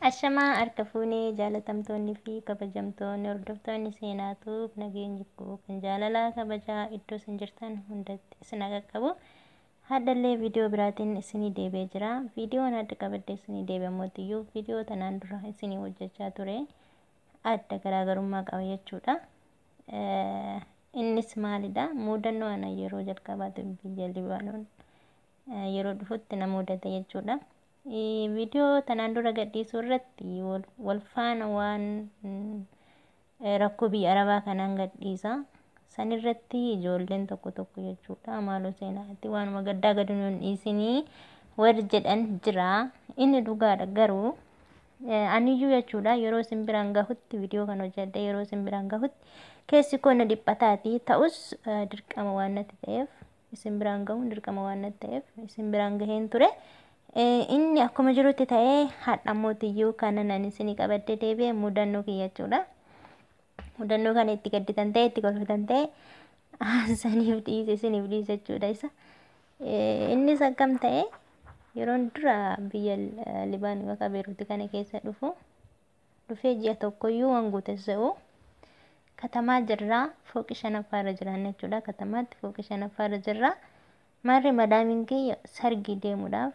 Ashamaa harka fuunee jaalatamtoonni fi kabajamtoonni hordoftoonni seenaatuuf nageenyi koo kan jaalalaa kabajaa iddoo isin jirtan hundatti isin qaqqabu. Haddallee viidiyoo biraatiin isinii deebi'ee jira. Viidiyoon adda qabadde isinii deebi'e mootiyyuu viidiyoo tanaan dura isinii hojjechaa ture adda garaagarummaa qaba jechuudha. Innis maalidha? Mudannoo ana yeroo jalqabaatu biyya Libaanoon yeroo dhufutti na mudate jechuudha. Viidiyoo tanaan dura gadhiisuu irratti wal faana waan rakkoo biyya Arabaa kanaan gadhiisa. San irratti ijoolleen tokko tokko jechuudha maaloo seenaatti waanuma gaddaa gadi nuun dhiisinii warri jedhan jira. Inni dhugaadha, garuu aniyyuu jechuudha yeroo isin biraan gahutti, viidiyoo kana hojjedhe yeroo isin biraan gahutti keessi koo na dhiphataati. Ta'us dirqama waan natti ta'eef, isin biraan gahuun dirqama waan natti ta'eef isin biraan gaheen ture. Inni akkuma jirutti ta'ee, hadha mootiyyuu kana nan isinii qabadde deebi'e mudannoo kiyya jechuudha. Mudannoo kana itti gadditan ta'e, itti kolfitan ta'e, saniif dhiise, isiniif dhiise jechuudha isa. Innis akkam ta'e? Yeroon dura biyya Libaan yookaan Beeruuti kana keessa dhufu, dhufee ji'a tokkoyyuu waan guutessa'u, katamaa jirraa, fooqi shanaffaarra jiran jechuudha. Katamaatti fooqi shanaffaarra jirra. Maarri madaamiin kiyya sargii deemuudhaaf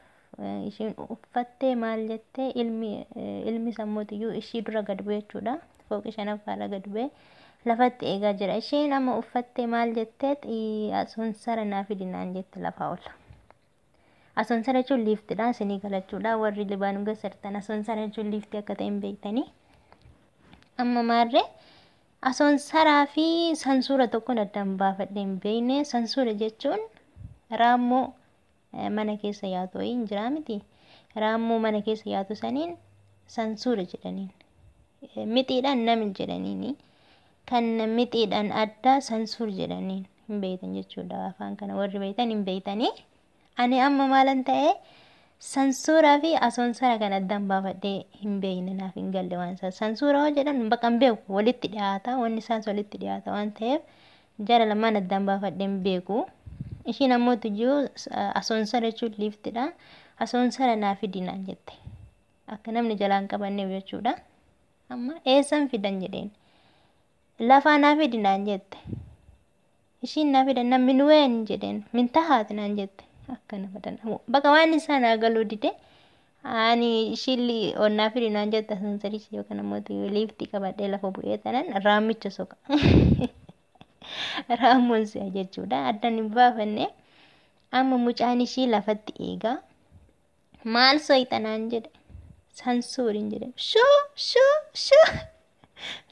ishiin uffattee maal jettee, ilmi sammuutiyyuu ishii dura gad bu'e jechuudha. Fooqi shanaffaarra gad bu'e lafatti eegaa jira. Isheen amma uffattee maal jettee, "Asunsara naa fidi" naan jette lafaa ol. Asunsara jechuun liiftiidha isinii galachuudha. Warri Libaanuu geessartan asunsara jechuun liiftii akka ta'e hin beektanii. Amma maarree asoonsaraa fi sansuura tokkoon addaan baafadhee hin beekne. Sansuura jechuun raammoo mana keessa yaatu wayii hin jiraa miti. Raammoo mana keessa yaatu saniin sansuura jedhaniin. Mixiidhaan namil jedhaniini. Kan mixiidhaan addaa sansuur jedhaniin hin beektan jechuudha. Afaan kana warri beektan hin beektanii. Ani amma maalan ta'e, sansuuraa fi asoonsara kan addaan baafadhee hin beekne, naaf hin galle waan isaa. Sansuura hoo jedhan bakka hin beeku, walitti dhiyaata, wanni isaas walitti dhiyaata waan ta'eef jara lamaan addaan baafadhee hin beeku. Ishiin ammoo tuyyuu asoonsara jechuun liiftidha. "Asoonsara naa fidi" naan jette. Akka namni jalaan qabanneef jechuudha. Amma "Eessan fidan?" jedheen. "Lafaa naa fidi" naan jette. Ishiin naa fidan namni nuween jedheen. "Min tahaati" naan jette. Akkana badan. Bakka waan isaa naa galuu dide. Ani ishiin ol naa fidi naan jette, asoonsarichi yookaan ammoo liiftii qabadhee lafa bu'ee tanan raammicha soqa. Raammoon si'a jechuudha. Addaan hin baafanne. Amma mucaan ishii lafatti eegaa. "Maal soyita?" naan jedhe. "Sansuuriin" jedhe. "Shuu shuu shuu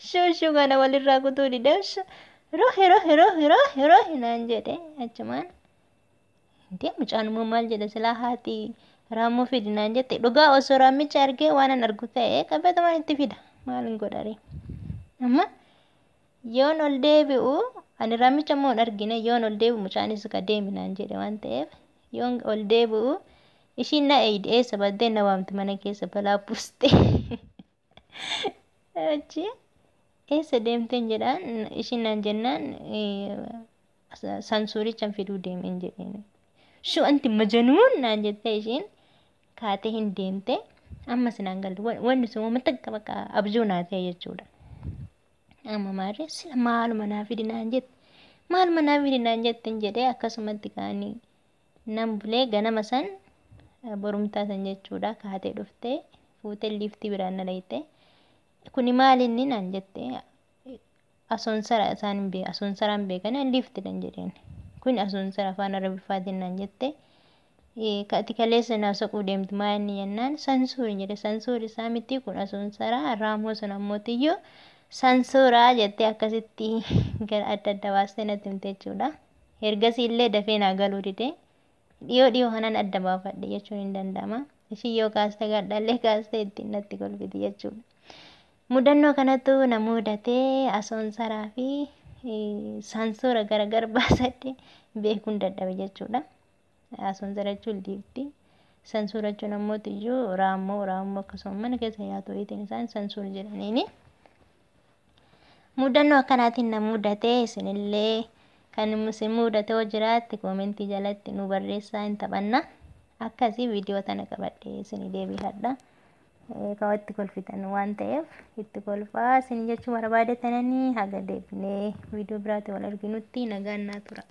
shuu shuu" kana walirraa kutuu dide. "Rohi rohi rohi rohi rohi" naan jedhe achumaan. Intee mucaan immoo maal jedha silaa, haati raammoo fidi naan jette. Dhugaa osoo raammicha argee waan an argu ta'e qabeetumaan itti fida. Maal hin godhare? Amma yoon ol deebi'u, ani raammicha immoo hin argine, yoon ol deebi'u mucaanis ka deemi naan jedhe waan ta'eef, yoon ol deebi'u ishiin na eeydi, eessa baddee na waamti, mana keessa balaa buuste. Achi "Eessa deemteen?" jedhaan ishiin naan jennaan, "Sansuurichan fiduu deemeen" jedheen. "Shuu anti majanuun" naan jettee ishiin kaatee hin deemte. Ammas naan galle, wanni sun waan takka bakka abjuu naa ta'e jechuudha. Amma maarree sila maaluma naa fidi naan jette, maaluma naa fidi naan jette jedhee akkasumatti kaanii nan bulee. Ganama san, borumtaa san jechuudha, kaatee dhuftee fuutee liiftii biraan na dhayite. "Kuni maal inni?" naan jette. Asoonsara isaan hin beekan, asoonsaraan beekan, liiftiidhan jedheen. "Kun asoonsara afaan Arabiffaatiin" naan jette. "Ati kaleessa naa soquu deemtu maa inni?" jennaan, "Sansuuri" jedhe. "Sansuuri isaa miti, kun asoonsara, raamoo sun ammootiyyuu sansuuraa" jettee akkasitti gara adda adda baastee natti himte jechuudha. Ergasii illee dafee naa galuu dide. Dhiyoo dhiyoo kanan adda baafadhe jechuun hin danda'ama. Ishii yoo kaaste gadhallee kaaste ittiin natti kolfiti jechuudha. Mudannoo kanatu na mudatee, asoonsaraa fi sansuura gargar baasadhe beekuun dadhabe jechuudha. Asoonsara jechuun liiftii. Sansuura jechuun ammoo iyyuu raammoo, raammoo akkasuma mana keessa yaatu wayiitiin isaan sansuura jedhaniini. Mudannoo akkanaatiin na mudatee, isinillee kan isin mudate hoo jiraatte koomentii jalatti nu barreessaa, hin taphanna. Akkasii viidiyoo tana qabadhee isinii deebi'adha. Kan itti kolfitan waan ta'eef itti kolfaa isin jechuu barbaade tananii haga deebinee viidiyoo biraatti wal arginutti nagaan naa tura.